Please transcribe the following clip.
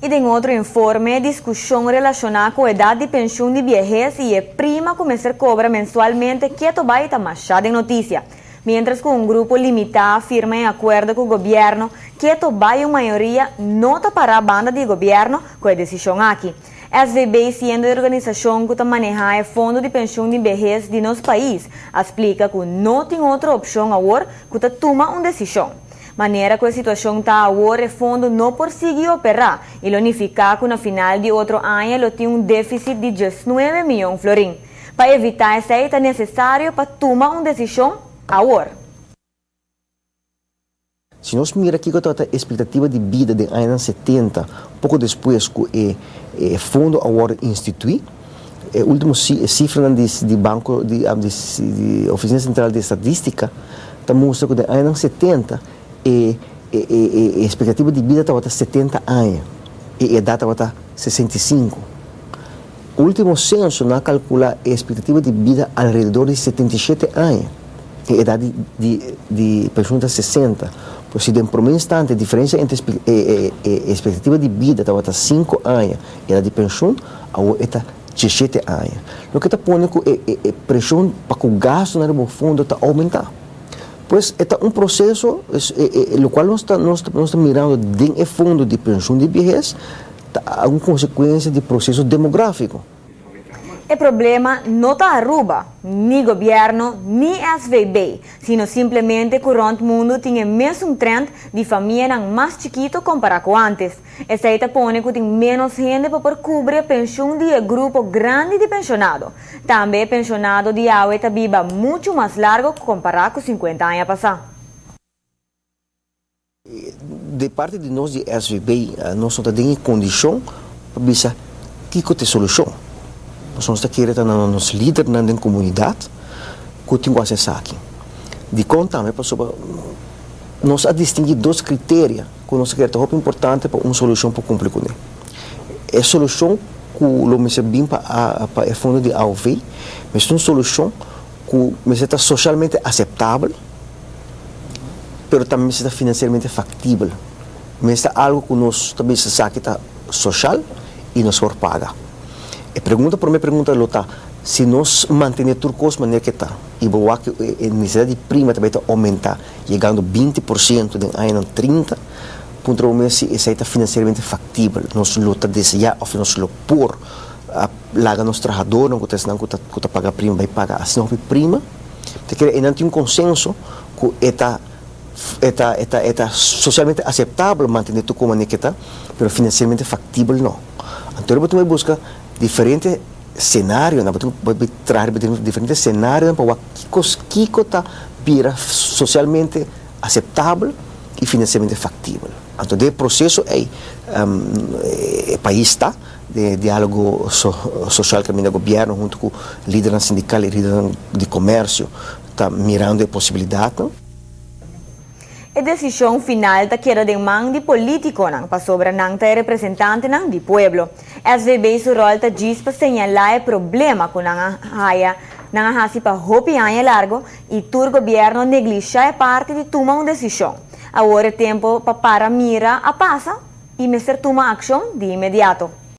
I den otro informe, diskushon relashoná ku edat di penshun di biehes i e prima ku mester kobra mensualmente keto bai ta mashá den notisia. Miéntras ku un grupo limitá a firma e akuerdo ku gobièrnu, keto bai un mayoria no ta pará banda di gobièrnu ku e desishon aki. SVB siendo e organisashon ku ta manehá e fondo di penshun di behes di nos pais, a splika ku no tin otro opshon awor ku ta tuma un desishon. Manera ku e situashon ta awor e fondo no por sigui operá i lo nifiká ku na final di otro aña lo tin un défisit di 19 mion florin. Pa evitá esei ta nesesario pa tuma un desishon awor. Si nos mira kiko tabata ekspektativa di bida den añanan 70, poko despues ku e fondo a wòrdu instituí, e último sifranan di banko di di Ofisina Sentral di Estadístika ta mustra ku den añanan 70 e ekspektativa di bida tabata 70 aña i e edat tabata 65. Último senso nan a kalkulá e ekspektativa di bida alrededor di 77 aña i edat di penshun ta 60. Pues si den promé instante e diferensia entre e ekspektativa di bida tabata 5 aña i edat di penshun, awor e ta 17 aña. Loke ta pone ku e preshon pa ku gastunan riba bo fondo ta oumentá. Pues e ta un proseso lokual nos ta nos ta mirando den e fondo di penshun di biehes ta un konsekuensia di proseso demográfiko. E problema no ta Aruba, ni gobièrnu, ni SVB, sino simplemente ku rònt mundu tin e mesun trend di famianan mas chikitu kompará ku ántes. Esei ta pone ku tin ménos hende pa por kubri e penshun di e grupo grandi di penshonado. Tambe e penshonado di awe ta biba muchu mas largu kompará ku 50 aña pasá. Di parti di nos di SVB, nos no ta den e kondishon pa bisa kiko ta e solushon. Nos ta kere ta na nos lidernan den komunidat ku tin ku hasi esaki. Dikon tambe? Pasobra nos a distinguí dos kriteria ku nos ta kere ta hopi importante pa un solushon por kumpli kuné. E solushon ku lo mester bin pa pa e fondo di AOV mester ta un solushon ku mester ta soshalmente aseptabel, pero tambe mester ta finansieramente faktibel. Mester ta algu ku nos ta bisa esaki ta soshal i nos por paga. E pregunta, promé pregunta lo ta, si nos mantené tur kos manera ke ta i bo wak ku e nesesidat di prima ta bai ta oumentá yegando 20% den añanan 30, puntra bo mes si esei ta finansieramente faktibel. Nos lo ta deseá òf nos lo por laga nos trahadornan ku ta esnan ku ta paga prima bai paga asina hopi prima? Ta kere einan tin un konsenso ku e ta e ta e ta e ta sosialmente aseptabel mantené tur komo manera ke ta, pero finansieramente faktibel no. Anto bo tin bai buska diferente senarionan, bo tin bai traha riba diferente senarionan pa wak kiko kiko ta bira sosialmente aseptabel i finansieramente faktibel. Anto den e proseso ei e pais ta den e dialogo sosial kaminda gobièrnu huntu ku lidernan sindikal i lidernan di komersio ta mirando e posibilidatnan. E desishon final ta keda den man di polítikonan pasobra nan ta e representantenan di pueblo. SVB su ròl ta djis pa señalá e problema ku nan a haya nan a hasi pa hopi aña largu i tur gobièrnu a neglishá e parti di tuma un desishon. Awor e tempu pa para mira a pasa i mester tuma akshon di inmediato.